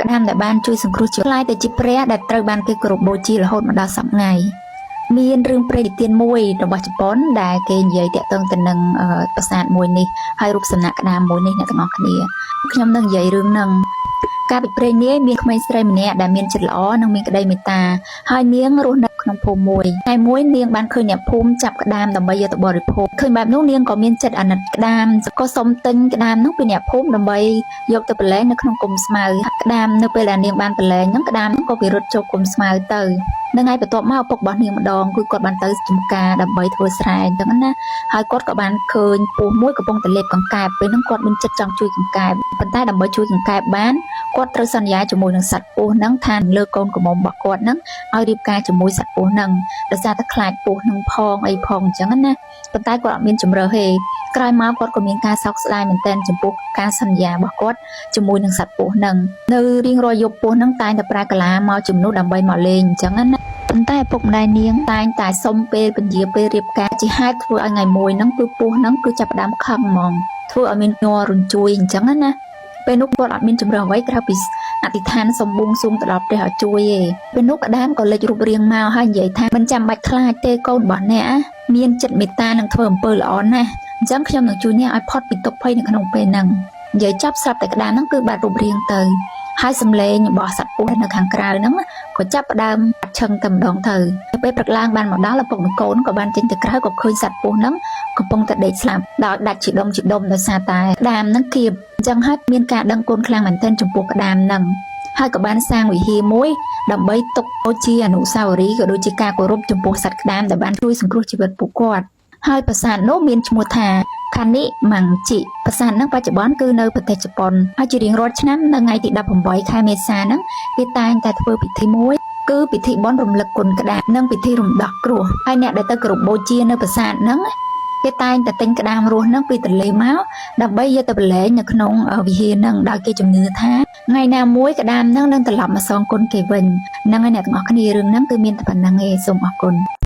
ក្តាមដែលបានជួយសង្គ្រោះជីវិតក្លាយទៅជាព្រះដែលត្រូវបានគេគោរពបូជារហូតមកដល់សព្វថ្ងៃមានរឿងព្រេងនិទានមួយរបស់ជប៉ុនដែលគេនិយាយតាក់ទងទៅនឹងប្រាសាទមួយនេះហើយរូបសំណាកក្តាមមួយនេះអ្នកទាំងអស់គ្នាខ្ញុំនឹងនិយាយរឿងហ្នឹងកាលពីព្រេងនាយមានក្មេងស្រីម្នាក់ដែលមានចិត្តល្អនិងមានក្តីមេត្តាហើយនាងរស់នៅក្នុងភូមិមួយថ្ងៃមួយនាងបានឃើញអ្នកភូមិចាប់ក្តាមដើម្បីយកទៅបរិភោគឃើញបែបនោះនាងក៏មានចិត្តអាណិតក្តាមក៏សុំទិញក្តាមនោះពីអ្នកភូមិដើម្បីយកទៅប្រឡែងនៅក្នុងគុំស្មៅក្តាមនៅពេលដែលនាងបានប្រឡែងហ្នឹងក្តាមហ្នឹងក៏វារត់ចូលគុំស្មៅទៅនៅថ្ងៃបន្ទាប់មកឪពុករបស់នាងម្ដងគឺគាត់បានទៅចំការដើម្បីធ្វើស្រែអញ្ចឹងណាហើយគាត់ក៏បានឃើញពស់មួយកំពុងតែលេបកង្កែបពេលហ្នឹងគាត់មានចិត្តចង់ជួយកង្កែបប៉ុន្តែដើម្បីជួយកង្កែបបានគាត់ត្រូវសន្យាជាមួយនឹងសត្វពស់ហ្នឹងថានឹងលើកកូនក្រមុំរបស់គាត់ហ្នឹងឲ្យរៀបការជាមួយសត្វពស់ហ្នឹងដោយសារតែខ្លាចពស់ហ្នឹងផងអីផងអញ្ចឹងណាប៉ុន្តែគាត់អត់មានជំរើសទេក្រោយមកគាត់ក៏មានការសោកស្ដាយមែនទែនចំពោះការសន្យារបស់គាត់ជាមួយនឹងសត្វពស់ហ្នឹងនៅរៀងរាល់យប់ពស់ហ្នឹងតែងតែប្រើកាឡាមកជំនួសដើម្បីមកលេងអញ្ចឹងណាប៉ុន្តែឪពុកម្ដាយនាងតែងតែសុំពេលពន្យាពេលរៀបការជាហេតុធ្វើឲ្យថ្ងៃមួយហ្នឹងគឺពស់ហ្នឹងគឺចាប់ផ្ដើមខឹងហ្មងធ្វើឲ្យមានញ័ររញ្ជួយអញ្ចឹងណាពេលនោះគាត់អត់មានជំរើសអ្វីក្រៅពីអធិដ្ឋានសុំបួងសួងទៅដល់ព្រះឲ្យជួយទេពេលនោះក្តាមក៏លេចរូបរាងមកហើយនិយាយថាមិនចាំបាច់ខ្លាចទេកូនរបស់អ្នកមានចិត្តមេត្តានិងធ្វើអំពើល្អណាស់អញ្ចឹងខ្ញុំនឹងជួយអ្នកឲ្យផុតពីទុក្ខភ័យនៅក្នុងពេលហ្នឹងនិយាយចាប់ស្រាប់តែក្តាមហ្នឹងគឺបាត់រូបរាងទៅហើយសំឡេងរបស់សត្វពស់នៅខាងក្រៅហ្នឹងក៏ចាប់ផ្ដើមឆឹងតែម្ដងទៅពេលព្រឹកឡើងបានមកដល់ឪពុកនិងកូនក៏បានចេញទៅក្រៅក៏ឃើញសត្វពស់ហ្នឹងកំពុងតែដេកស្លាប់ដោយដាច់ជាដុំជាដុំដោយសារតែក្តាមហ្នឹងគៀបអញ្ចឹងហើយមានការដឹងគុណខ្លាំងមែនទែនចំពោះក្តាមហ្នឹងហើយក៏បានសាងវិហារមួយដើម្បីទុកជាអនុស្សាវរីយ៍ក៏ដូចជាការគោរពចំពោះសត្វក្តាមដែលបានជួយសង្គ្រោះជីវិតពួកគាត់ហើយប្រាសាទនោះមានឈ្មោះថាខានិម៉ាំងជីប្រាសាទហ្នឹងបច្ចុប្បន្នគឺនៅប្រទេសជប៉ុនហើយជារៀងរាល់ឆ្នាំនៅថ្ងៃទី18ខែមេសាហ្នឹងគេតែងតែធ្វើពិធីមួយគឺពិធីបុណ្យរំលឹកគុណក្តាមនិងពិធីរំដោះគ្រោះហើយអ្នកដែលទៅគោរពបូជានៅប្រាសាទហ្នឹងគេតែងតែទិញក្តាមរស់ហ្នឹងពីទន្លេមកដើម្បីយកទៅប្រឡែងនៅក្នុងវិហារហ្នឹងដោយគេជំនឿថាថ្ងៃណាមួយក្តាមហ្នឹងនឹងត្រឡប់មកសងគុណគេវិញហ្នឹងហើយអ្នកទាំងអស់គ្នារឿងហ្នឹងគឺមានតែប៉ុណ្្នឹងឯងសូមអរគុណ។